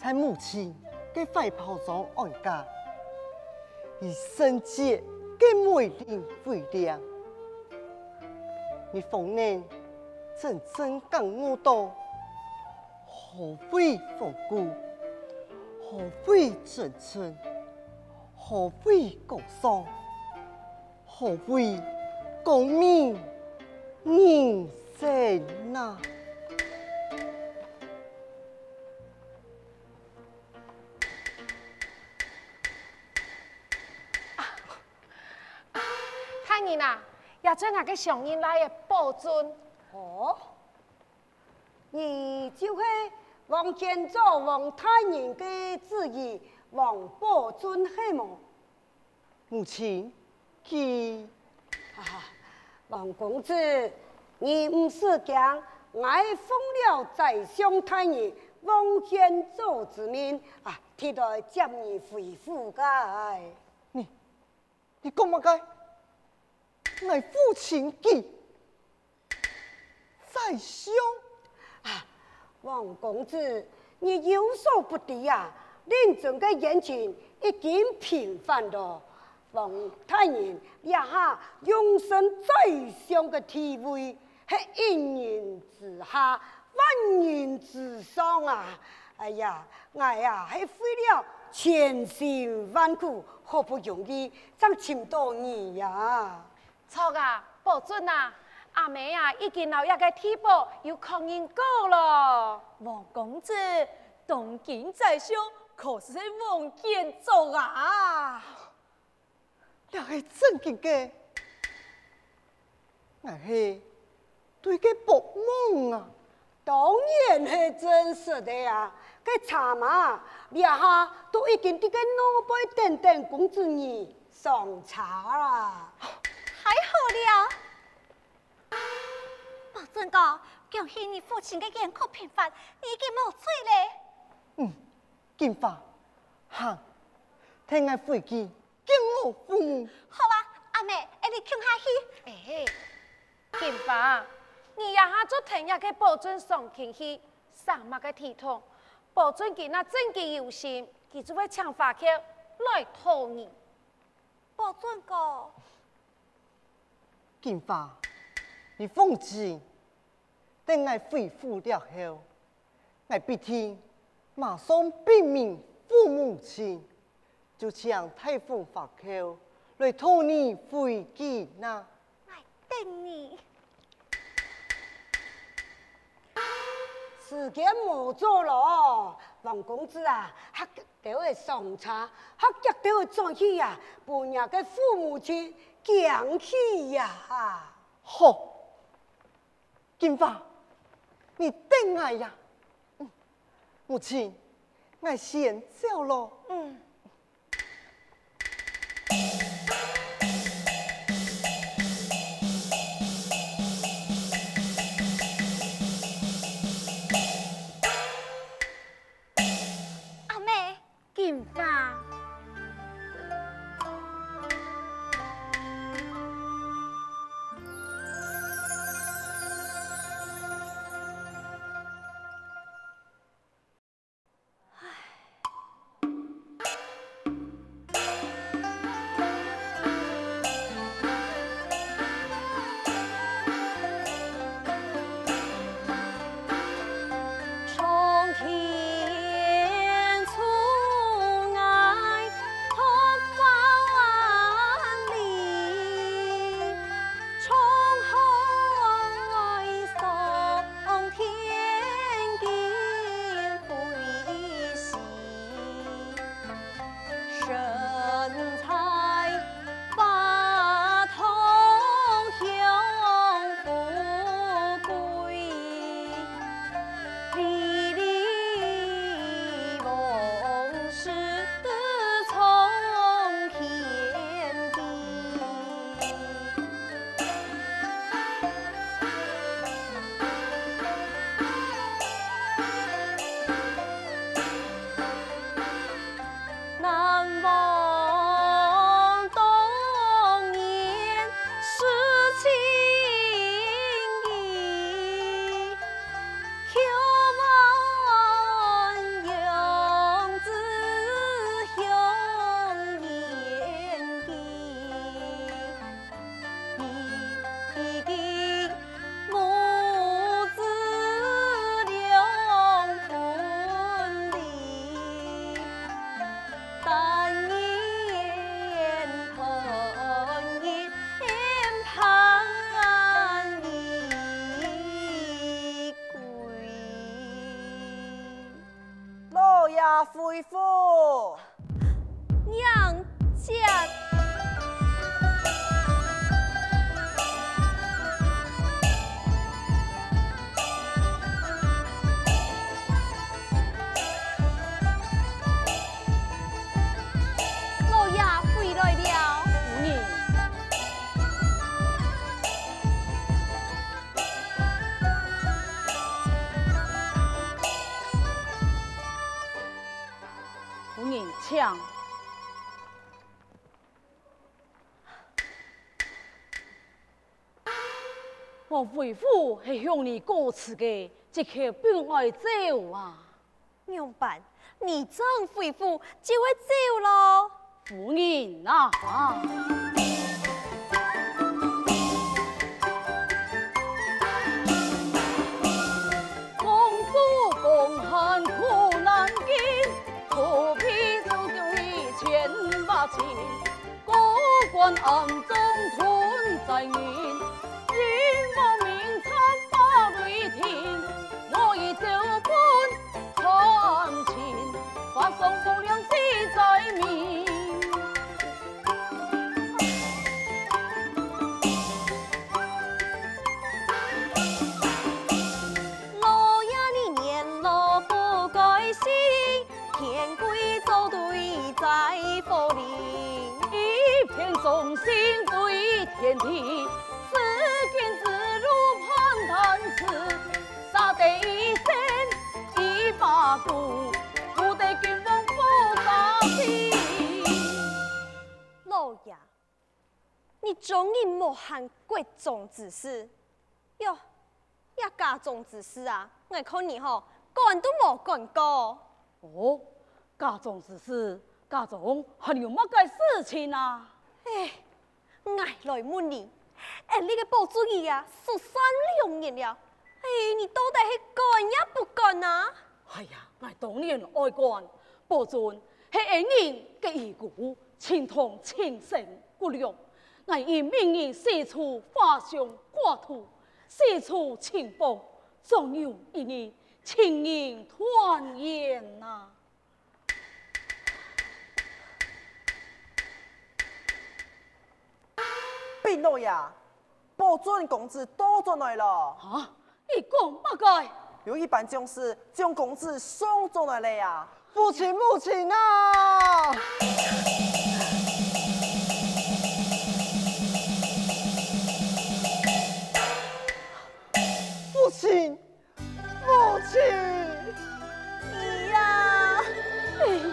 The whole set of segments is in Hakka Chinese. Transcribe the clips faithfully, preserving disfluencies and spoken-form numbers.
在母親个懷抱中安家，以聖潔个美麗輝亮。你方能真正感悟到，何謂風骨，何謂真誠，何謂高尚，何謂光明人生啊！ 大人啊，這就𠊎个相認倈仔寶俊。哦，你就係王獻祖王大人个子兒王寶俊係無？母親，佢……啊，王公子，你毋使驚，𠊎奉了宰相大人王獻祖之命啊，特來接你回府个。你 你講麼个？𠊎父親佢……宰相？啊，王公子，你有所不知啊，令尊个冤情已經平反了。王大人這下榮升宰相个地位， 係一人之下，萬人之上啊！哎呀，𠊎啊，係費了千辛萬苦，好不容易正尋到你呀！著啊，寶俊啊，阿姆啊，已經摎這个地寶有確認過囉。王公子，當今宰相可是王獻祖啊！ 這係真經个，𠊎係對佢發夢啊！當然係真實个啊！該茶嫲這下都已經在該外背等等公子你上茶啦！太好了！寶俊哥，恭喜你父親个冤屈平反，你已經無罪了！嗯，金花，行，𢯭𠊎回去 敬我父母。好啊，阿姆，𫣆俚共下去。欸，金花，你這下就跈這个寶俊上京去，省麼个體統？寶俊佢若真經有心，佢就會請華譎來討你。寶俊哥。金花，你放心，等𠊎回府了後， 𠊎必定馬上禀明父母親，就請大夫華譎來討你回京啊！𠊎等你。時間無早囉，王公子啊，較遽兜仔上車，較遽兜仔轉去啊，分若个父母親驚去呀！好， 金花，你等𠊎呀！嗯，母親，𠊎先走囉。嗯。阿姆， 金花。爷回府。娘姐。 老爷回來了。夫人。夫人，請。我回府係向你告辭个，即刻分𠊎走啊！ 仰般？你正回府就會走咯？夫人啊！ 老爷你年老不改姓，天规早对在佛林。一片忠心对天地，世间之路攀谈事，杀得一生一把骨，不得君王不杀心。老爷， 你终日無閒國中之事。喲，這家中之事啊，𠊎看你吼，管都無管過。哦，家中之事，家中還有麼个事情啊？哎，𠊎來問你，𠊎這个寶珠姨啊，失散兩年了，哎，你到底係管也不管啊？哎呀，𠊎當然愛管，寶尊係恩人个遺孤， 情同親生骨肉，𠊎已命人四處畫像掛圖，四處尋訪，總有一日親人團圓啊！禀老爺，寶尊公子倒轉來了。哈？ 你講麼个？有一班將士將公子送轉來了啊！父親、母親啊！父親、母親！你呀！哎呀！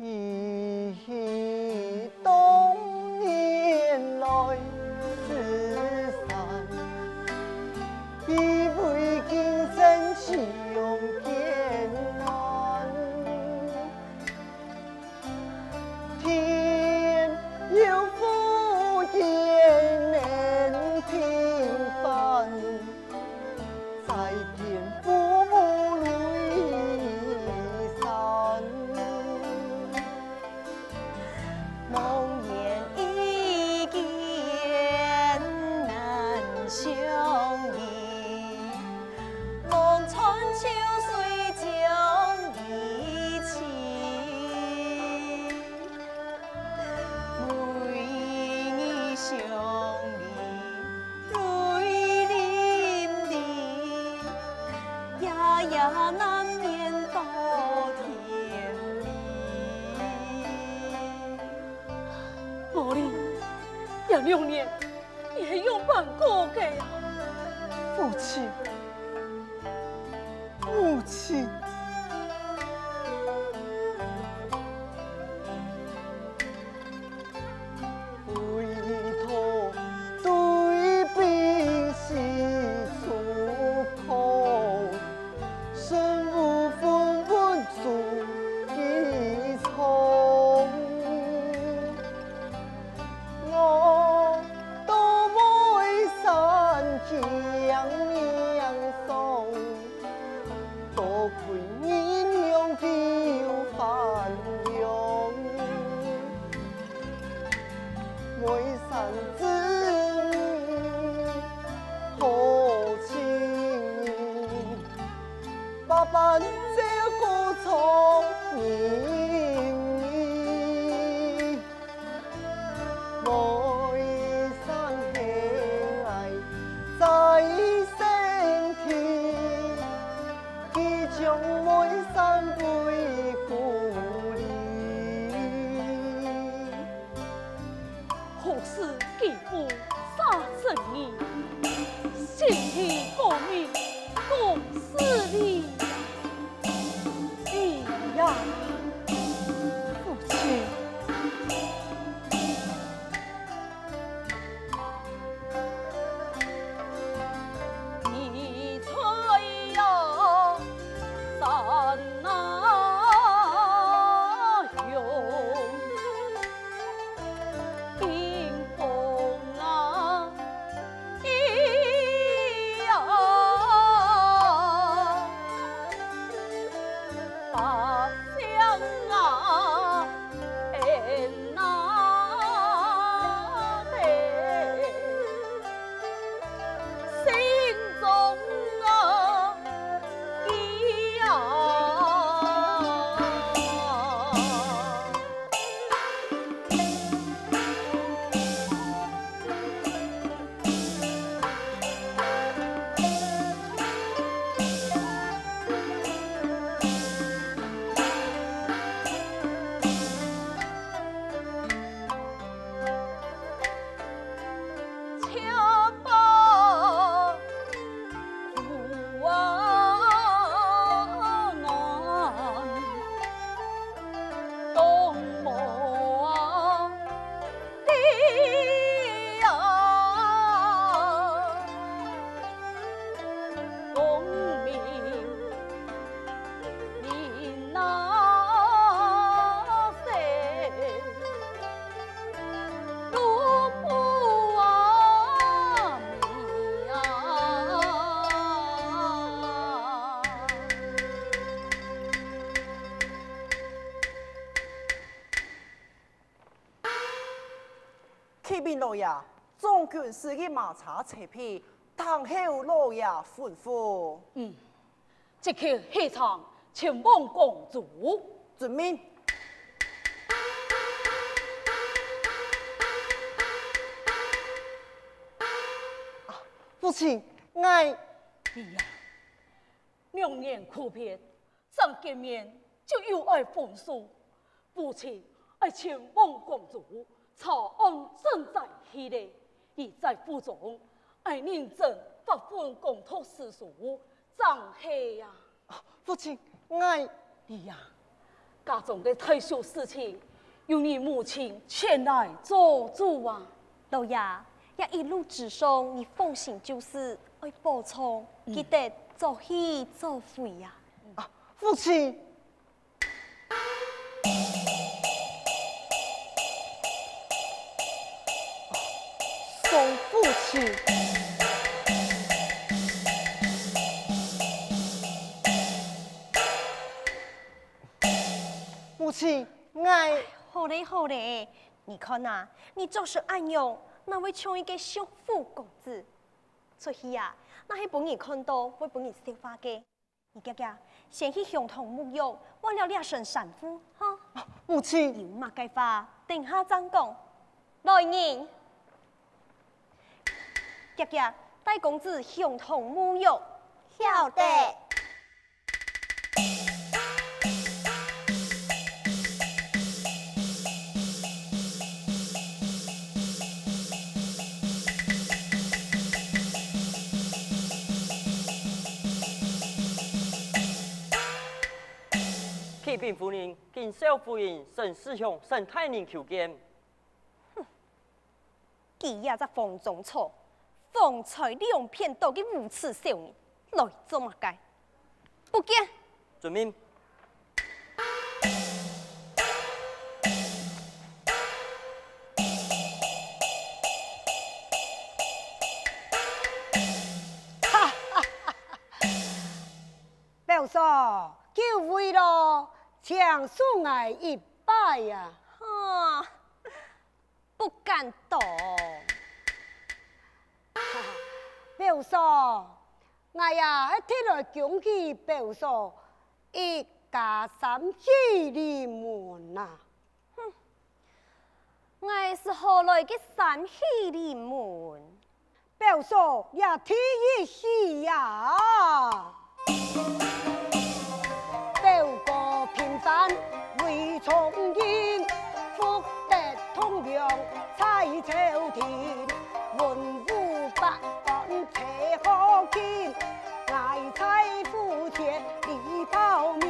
一起当年来自山，以为今生其用艰难。天有福，也能平凡。 再见父母泪山。望眼一见难相依，望穿秋水将离情。为你想你 泪淋漓，夜夜难眠到天明。无理，这两年你系仰般过个啊？父亲，母亲。 为他对比西楚客，身无分文足几重。我到梅山向娘送，多亏梅山之女好情人，百般照顧从人意。梅山喜爱在身体，佢将梅山归故里。 何事肌肤杀生人，心地光明公事理呀？理呀！父亲。 启禀老爺，中军使一马车车皮，聽候老爺吩咐。嗯，即刻下车前往广州。遵命。啊，父亲，𠊎……你呀，两年苦别， 想见面就又爱分手。父亲爱前往广州，查案赈灾去了，你在府中爱认真发奋攻读诗书，正係呀。父亲，𠊎……你呀，家中个大小事情，有你母亲全来做主啊。老爷，这一路之上，你放心就是，爱保重，嗯。记得早起早睡呀。啊，父亲！ 送父亲。母亲，𠊎……好了好了，你看啊，你做成恁樣，哪會像一個相府公子？出去啊，若係分人看到，會分人笑話个。 你遽遽先去香堂沐浴，換了這身衫褲，哈。母親。有麼个話，等下正講。來人，遽遽帶公子香堂沐浴。曉得。 啟禀夫人，敬少夫人、沈世兄、沈大人求見。哼，佢這隻黃種草，黃菜兩片倒个無恥小人，來做麼个？不見！遵命。 老嫂，久違咯，請恕𠊎一拜啊。哈，不敢當。表嫂，𠊎呀係特來恭喜表嫂一家三喜臨門啊！哼，𠊎係何來个三喜臨門？ 表嫂，這第一喜呀！表哥平反為聰英，福德同量在朝廷，文武百官齊和慶，𠊎在府前禮包名。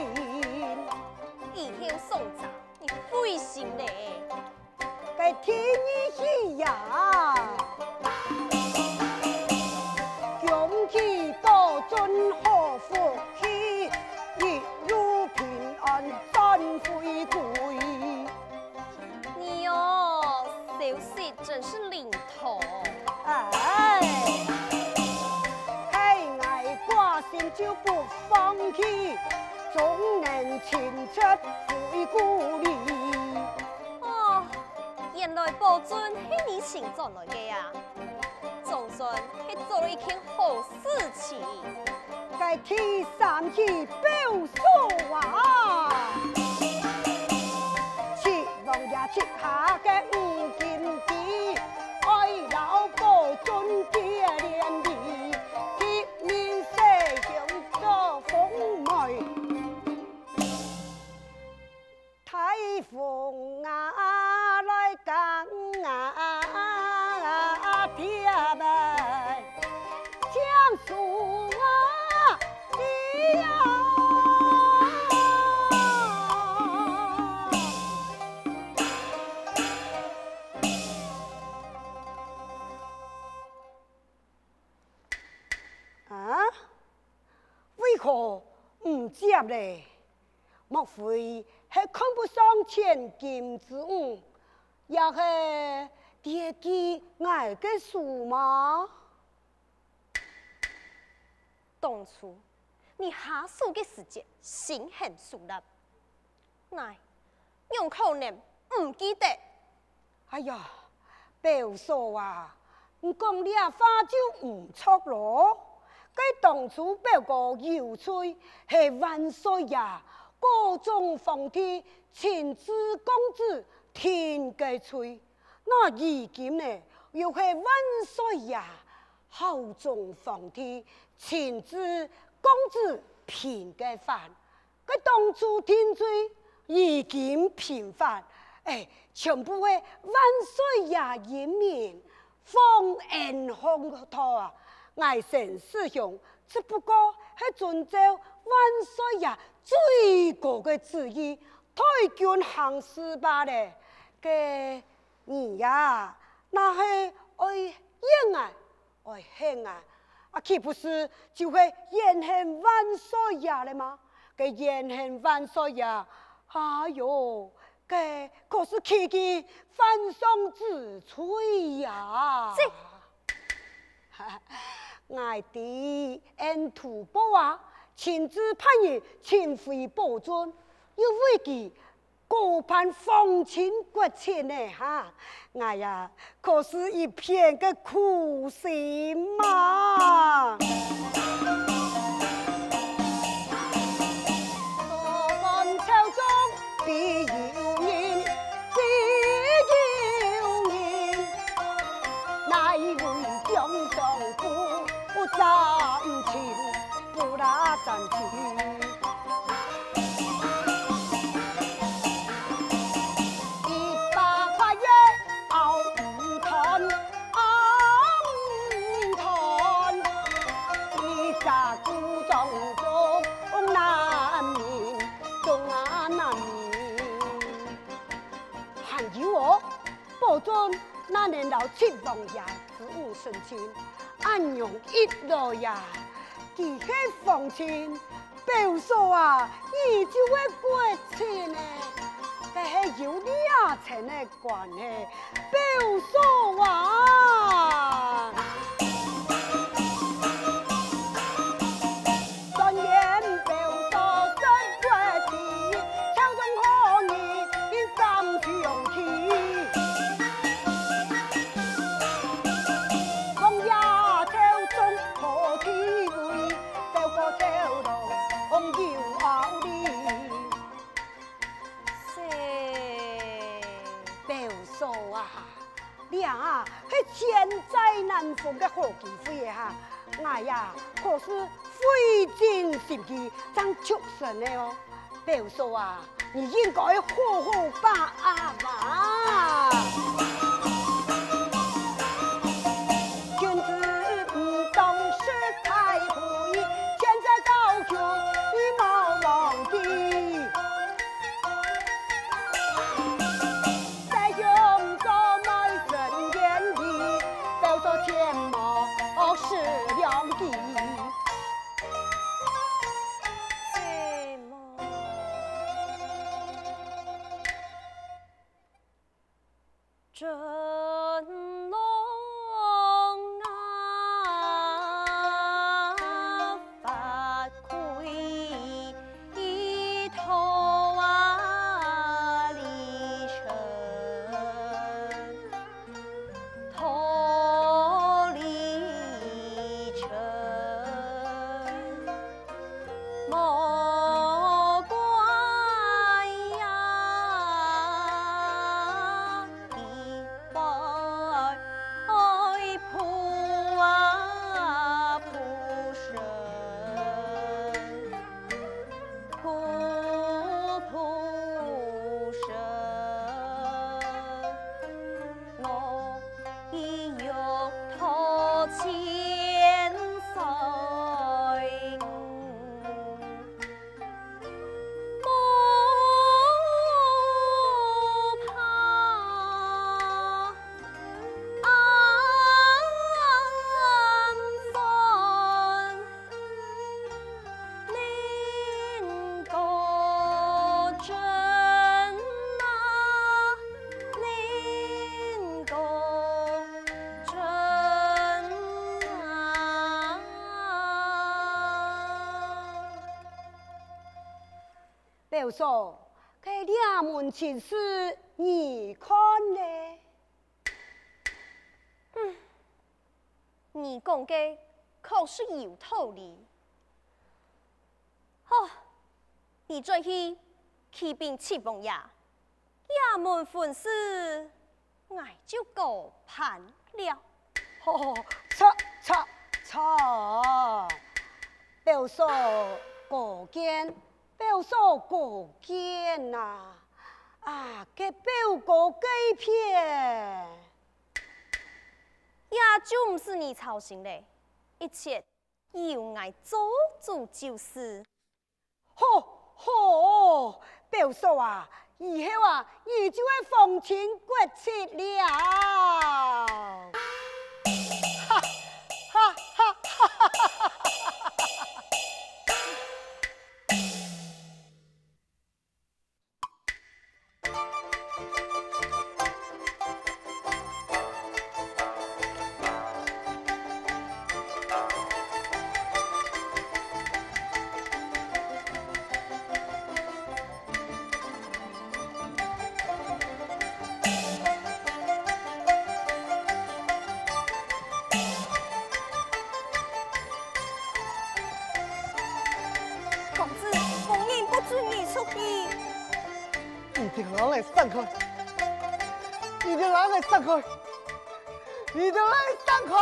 以後送茶，你灰心咧。 个第二喜呀！恭喜寶尊好福氣，一路平安轉富貴。你哦，消息真是靈通。哎，係𠊎寡心就不放棄，總能尋出回故里。 哦，原來寶尊係你尋轉來个啊！總算係做了一件好事情。个第三喜表嫂啊！七王爺七下个五金記，愛摎寶尊結連理，替民西鄉做紅媒。 大風啊，來降啊，撇啊，請樹啊，你啊！啊？為何毋接咧？ 莫非係看不上千金之女，也係跌記𠊎个書嗎？當初你下手个時節，心狠手辣，𠊎仰可能毋記得？ 哎呀，表嫂啊，你講這話就毋著囉。該當初表哥有罪，係萬歲爺高宗皇帝親自降旨定个罪。那如今呢，又係萬歲爺孝宗皇帝親自降旨平个反。 該當初定罪，如今平反，哎，全部係萬歲爺英明，皇恩浩蕩啊！𠊎沈世雄只不過係遵照萬歲爺最高个旨意，代君行事罷了。該你呀，若係愛怨𠊎， 愛恨𠊎，啊，豈不是就係怨恨萬歲爺了嗎？該怨恨萬歲爺，哎喲，該可是企佢犯上之罪呀！這，𠊎知，俺圖報啊，親自派人尋回寶尊，又為佢 高攀皇親國戚呢哈，𠊎呀，可是一片个苦心嘛。坐觀朝中必有人，必有人，哪位將相顧，不沾親，不拉沾親。 一把跨越熬五段，熬五段，一扎古装中南民，中啊南民。還有哦， 寶尊哪能摎七王爺之女成親？恁樣一來呀，佢係皇親，表嫂啊，你就係國戚呢。該係有這層个關係，表嫂啊！ 但願表嫂身不死，朝中好日敢相期。哇，這啊，係千載難逢个好機會个哈！𠊎呀，可是費盡心機正促成个哦。表嫂啊，你應該好好把握啊！君子不動視太不易，千載高閣莫忘記。 在胸中埋深怨意，表嫂切莫失良機。表嫂，該這門親事你看呢？你講个確實有道理。好，你轉去啟稟七王爺，這門婚事 𠊎就過辦了。吼，著，著，著！表嫂高見，表嫂高見啊！啊，該表哥該片，也就毋使你操心了，一切 由𠊎做主就是。好，好，表嫂啊，以後啊，你就係皇親國戚了。哈哈哈哈哈哈！ 公子，夫人不准你出去。你等𠊎來閃開！你等𠊎來閃開！你等𠊎來閃開！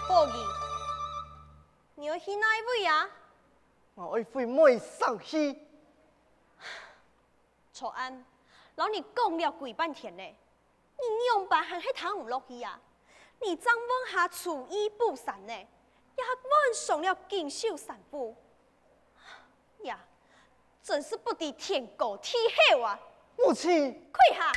寶儀，你愛去哪位啊？𠊎愛回妹城去。 昨暗，摎你講了幾半天呢，你仰般還係聽毋落去啊？你正換下廚衣補衫呢，也還換上了錦繡衫褲。呀，真是不知天高地厚啊！母親！跪下！